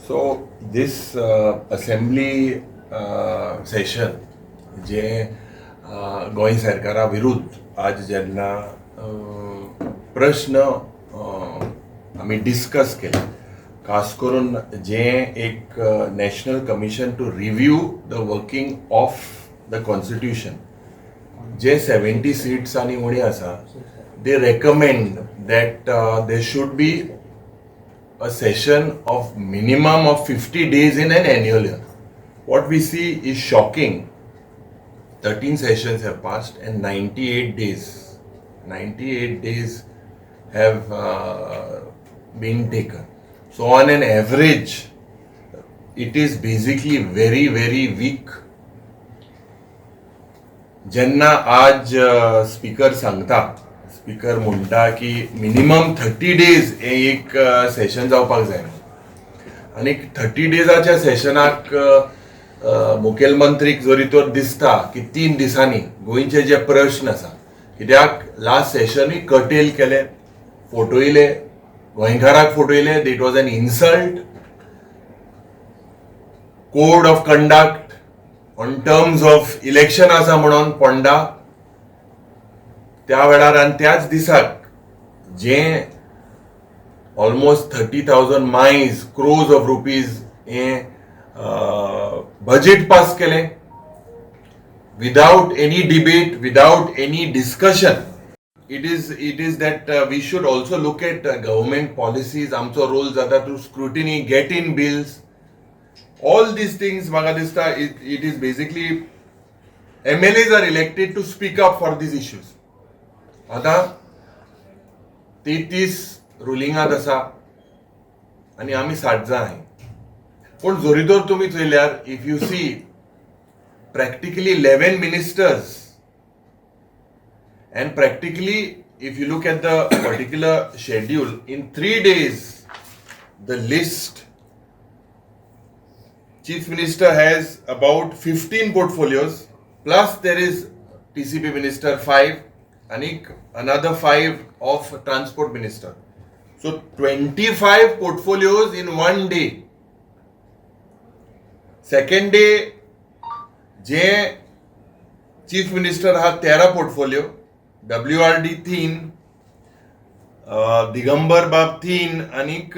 So this assembly session जे गोंय सरकारा विरुद्ध आज जेन्ना प्रश्न आमी डिस्कस केले, खास करून जे एक National Commission to review the working of the Constitution जे 70 सिट्स आनी उणें आसा, they recommend that there should be a session of minimum of 50 days in an annual year. What we see is shocking. 13 sessions have passed and 98 days, 98 days have been taken. So on an average, it is basically very, very weak. जेन्ना आज speaker सांगता, speaker म्हणटा की minimum 30 days हे एक सेशन जावपाक जाय आनी 30 डेजाच्या सेशनाक मुखेलमंत्रीक जरी तर दिसता की 3 दिसांनी गोंयचे जे प्रश्न आसा, कित्याक लास्ट सेशनूय कटेल केले, फटयले, गोंयकाराक फटयले. It was an insult. Code of conduct on terms of election आसा म्हणून पोंडा त्या वेळार आनी त्याच दिसाक जे almost 30,000 miles crores of rupees हे बजेट पास केलें without any debate, without any discussion. It is that we should also look at government policies. आमचो रोल जाता to scrutiny, get in bills, all these things. म्हाका दिसता it is basically MLAs are elected to speak up for these issues. आतां 33 रुलिंगात आसा आनी आमी 60 जाण आहाय, पूण जरी तर तुमी चोयल्यार, if you see, practically 11 ministers and practically, if you look at the particular schedule, in 3 days the list, Chief Minister has about 15 portfolios, plus there is TCP minister 5 and another 5 of Transport Minister, so 25 portfolios in one day. Second day J chief minister हा 13 portfolio, W R D 3, Digambar बाब 3 आनीक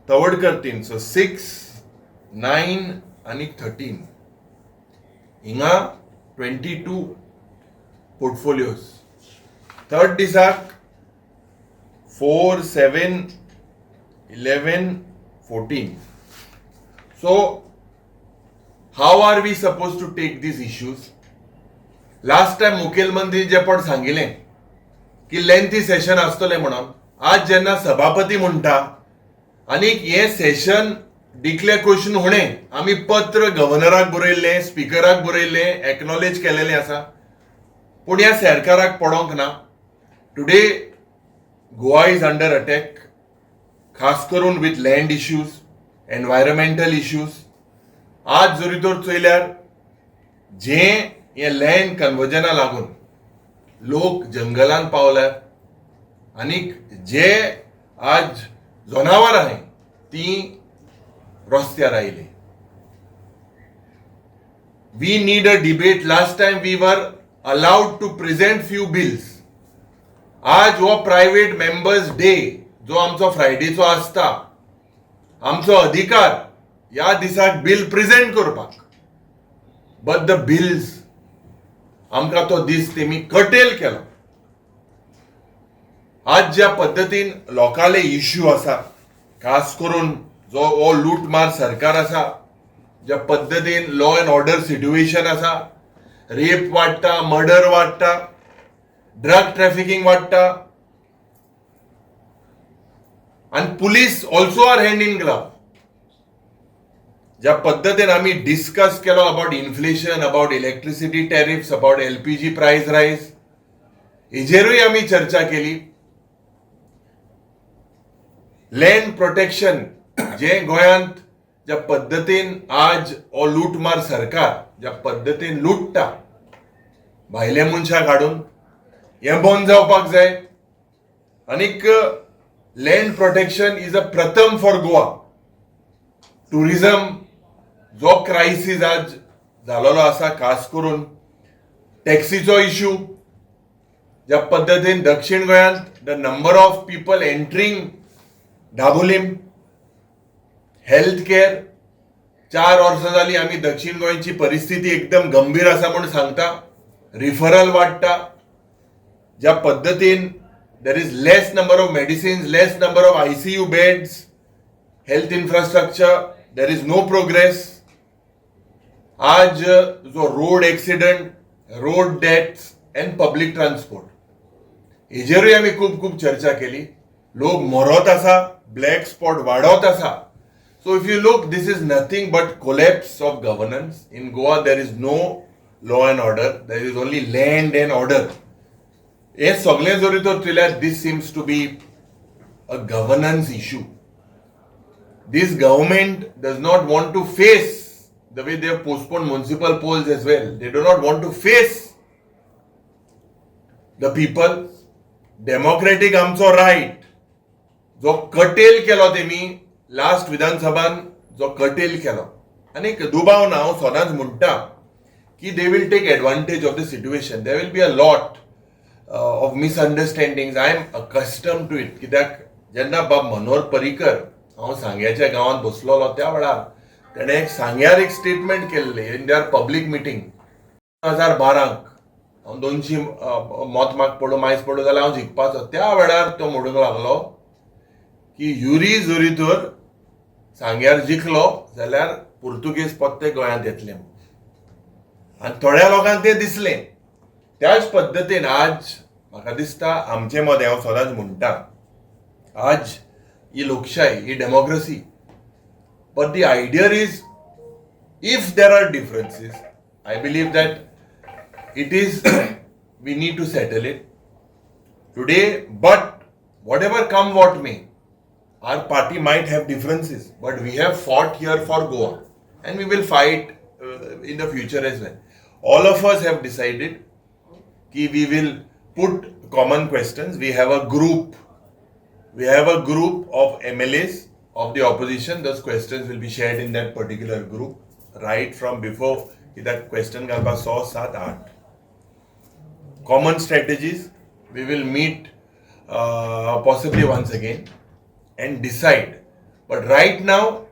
Tawadkar 3, so 6, 9 आनीक 13. हिंगा 22 portfolios. Third दिसाक 4, 7, 11, 14. So how are we supposed to take these issues? Last time मुखेलमंत्री जे पण सांगिलें की lengthy Seshan आसतलें म्हणून, आज जेन्ना सभापती म्हणटा आनीक हें सेशन डिक्लेअर क्वेश्चन हुणें आमी पत्र गव्हर्नराक बरयल्लें, स्पिकराक बरयल्लें, एक्नॉलेज केलेलें आसा, पूण ह्या सरकाराक पडोंक ना. Today Goa is under attack, खास करून with land issues, environmental issues. आज जरी तर चोयल्यार जे हे लँड कन्वर्जना लागून लोक जंगलान पावल्यात आनीक जे आज जनावर आहाय ती रस्त्यार आयली. We need a debate. Last time we were allowed to present few bills. आज हो प्रायव्हेट मेंबर्स डे जो आमचो फ्रायडेचो आसता, आमचो अधिकार ह्या दिसाक बिल प्रेझेंट करपाक, बट the bills आमकां तो दीस तेमी कटेल केलो. आज ज्या पद्दतीन लोकांले इश्यू आसा, खास करून जो हो लूटमार सरकार आसा, ज्या पद्दतीन लॉ अँड ऑर्डर सिट्युएशन आसा, रेप वाडटा, मर्डर वाडटा, ड्रग ट्रॅफिकींग वाडटा आनी police also are hand in glove. ज्या पद्दतीन आमी डिस्कस केलो about inflation, about electricity tariffs, about LPG price rise, हेजेरूय आमी चर्चा केली. लँड प्रोटेक्शन जे गोंयांत ज्या पद्दतीन आज हो लूटमार सरकार ज्या पद्दतीन लुट्टा भायले मनशाक हाडून, हें बंद जावपाक जाय. आनीक land protection is a प्रथम फॉर गोवा. टुरिझम जो क्रायसीस आज जालोलो आसा, खास करून टॅक्सीचो इशू, ज्या पद्दतीन दक्षिण गोंयांत the number of people entering Dabolim, health care, 4 वर्सां जालीं आमी दक्षिण गोंयची परिस्थिती एकदम गंभीर आसा म्हूण सांगता. रिफरल वाडटा. ज्या पद्दतीन there is less number of medicines, less number of ICU beds, health infrastructure, there is no progress. आज जो road accident, road deaths and public transport हेजेरूय आमी खूब खूब चर्चा केली. लोक मरत आसा, ब्लॅक स्पॉट वाडत आसा. So if you look, this is nothing but collapse of governance in Goa. There is no law and order, there is only land and order. हे सगळें जरी तर चोयल्यार, this seems to be a governance issue. This government does not want to face, the way they have postponed municipal polls as well. They do not want to face the people. Democratic आमचो right जो कटेल केलो तेमी last विधानसभान, जो कटेल केलो, आनी एक दुबाव ना, हांव सदांच म्हणटा की they will take advantage of the situation. There will be a lot of misunderstandings. I am accustomed to it, कित्याक जेन्ना बाब मनोहर पर्रीकर, हांव सांग्याच्या गांवांत बसलोलो त्या वेळार तेणें एक सांग्यार एक स्टेटमेंट केल्लें इन there public meeting, 2012क हांव 200 मत म्हाका पडूं, मायज पडूं जाल्यार हांव जिखपाचो. त्या वेळार तो म्हणूंक लागलो की युरी जरी तर सांग्यार जिखलो जाल्यार पुर्तुगेज परते गोंयांत येतले म्हणून, आनी थोड्या लोकांक तें दिसलें. त्याच पद्दतीन आज म्हाका दिसता आमचे मदें, हांव सदांच म्हणटा, आज ही लोकशाय, ही democracy, but the idea is, if there are differences, I believe that it is we need to settle it today. But whatever come what may, our party might have differences, but we have fought here for Goa and we will fight in the future as well. All of us have decided ki we will put common questions. We have a group, we have a group of MLAs of the opposition. Those questions will be shared in that particular group right from before. कित्याक question घालपाक 6, 7, 8 common strategies. We will meet possibly once again and decide. But right now,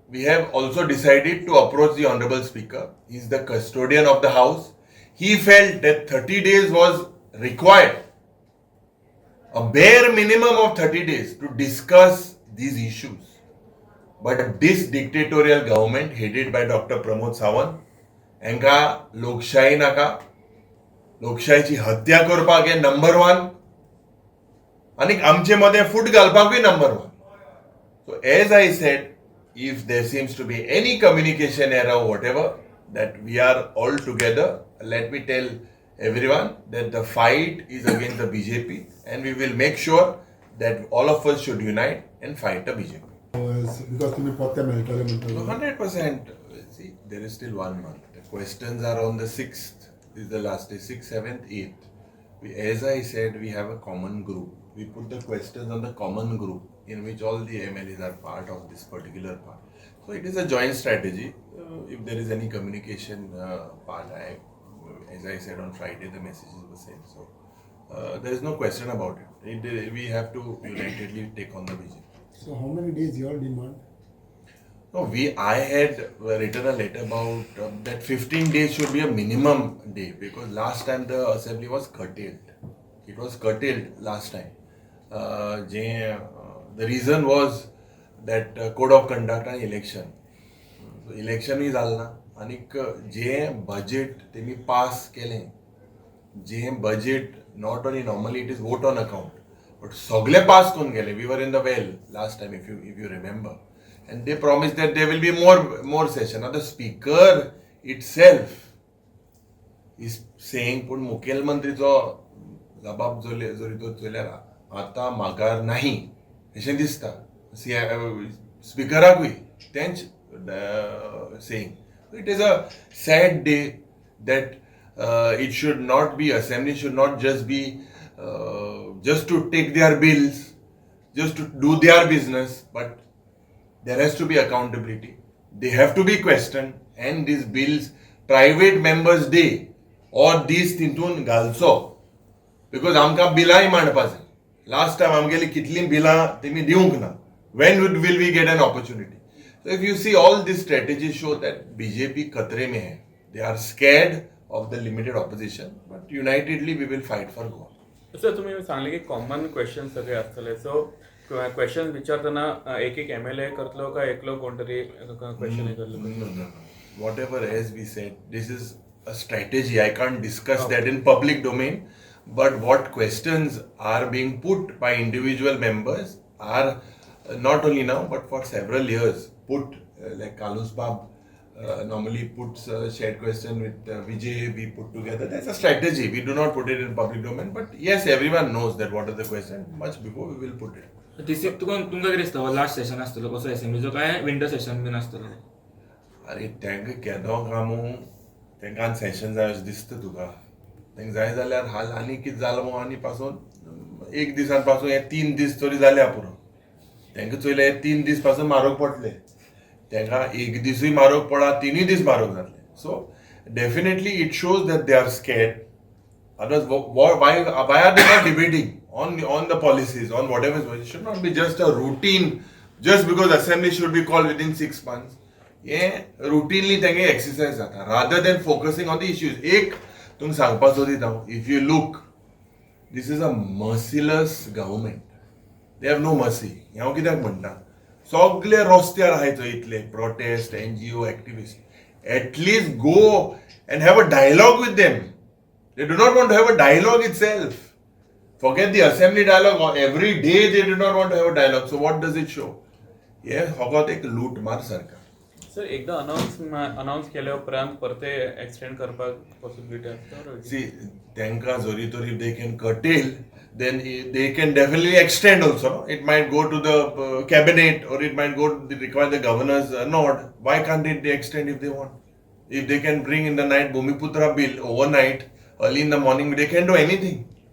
we have also decided to approach the Honorable Speaker. He is the custodian of the house. He felt that 30 days was required, a bare minimum of 30 days to discuss these issues. But this dictatorial government headed by Dr. Pramod Sawant, हांकां लोकशाही नाका. लोकशाहीची हत्या करपाक हे number one आनी आमचे मदें फूट घालपाकूय number one. So as I said, if there seems to be any communication error, whatever, that we are all together. Let me tell everyone that the fight is against the BJP and we will make sure that all of us should unite and fight the BJP. Because तुमी परते मेळटले म्हणटा. 100%. See, there is still one month. The questions are on the 6th. This is the last day, 6th, 7th, 8th. We, as I said, we have a common group. We put the questions on the common group in which all the MLAs are part of this particular part. So it is a joint strategy. If there is any communication part, as I said on Friday, the messages were sent. So there is no question about it. We have to unitedly take on the BJP. So how many days your demand? No, I had written a letter about that 15 days should be a minimum day, because last time the assembly was curtailed. It was curtailed last time. The reason was that code of conduct and election. So इलेक्शनूय जालें ना आनीक जे budget तेमी pass केलें, जे budget, not only normally it is vote on account, but सगळे pass करून गेले. We were in the well last time, if you remember, and they promised that there will be more session. Now the speaker itself is saying, पूण मुखेलमंत्रीचो जबाब जरी तर चोयल्यार आतां मागार नाही अशें दिसता. स्पिकराकूय तेंच saying. It is a sad day that it should not be, assembly should not just be just to take their bills, just to do their business, but there has to be accountability. They have to be questioned, and these bills, private members day or दीस तितून घालचो, because आमकां बिलांय मांडपा जाय. Last time आमगेली कितलीं बिलां तेमी दिवंक ना. When would will we get an opportunity? So if you see, all this strategy show that BJP खतरे में है. They are scared of the limited opposition, but unitedly we will fight for Goa. Sir, तुम्ही सांगले की common question सगळे आसतले. So question विचारतना एक एक MLA करतलो काय एकलो कोण तरी क्वेश्चन हे करतलो? No. Whatever, as we said, this is a strategy. I can't discuss that in public domain. But what questions are being put by individual members are not only now but for several years put, like Carlos Bab normally puts a shared question with Vijay, we put together. That's a strategy. We do not put it in public domain, but yes, everyone knows that what are the questions much before we will put it. दिस तुका तुमकां कितें दिसता, last Seshan आसतलो कसो असेंब्लीचो काय winter Seshan बीन आसतलो? अरे, तांकां केदो कामू तांकां सेशन जाय अशें दिसता तुका? तांकां जाय जाल्यार हाल आनी कितें जालां मगो, आनी पासून एक दिसान पासून हे 3 दीस तरी जाल्या पुरो. तांकां चोयले, हे 3 दीस पासून म्हारग पडले. तांकां एक दिसूय म्हारग पडा, तिनूय दीस म्हारग जातले. So definitely it shows that they are scared. Otherwise, why are they not debating on the policies, on whatever is? It should not be just a routine, just because assembly should be called within 6 months. हे routinely तेंगे exercise जाता rather than focusing on the issues. एक तुमकां सांगपाक सोदिता हांव, if you look, this is a merciless government. They have no mercy. हांव कित्याक म्हणटा, सगळे रस्त्यार आहाय चोय इतले protest, NGO activist. At least go and have a dialogue with them. They do not want to have a dialogue itself. Forget the assembly dialogue. Every day they do not want to have a dialogue. So what does it show? हे फकत एक लूटमार सरकार. Sir, एकदा announce केल्या उपरांत परते extend करपाक पॉसिबिलिटी आसता? See, तांकां जरी तरी they can curtail, then they can definitely extend also. No? It might go to the cabinet or it might go to require the governor's nod. Why can't it they extend if they want? If they can bring in the night Bhumiputra bill overnight, early in the morning, they can do anything.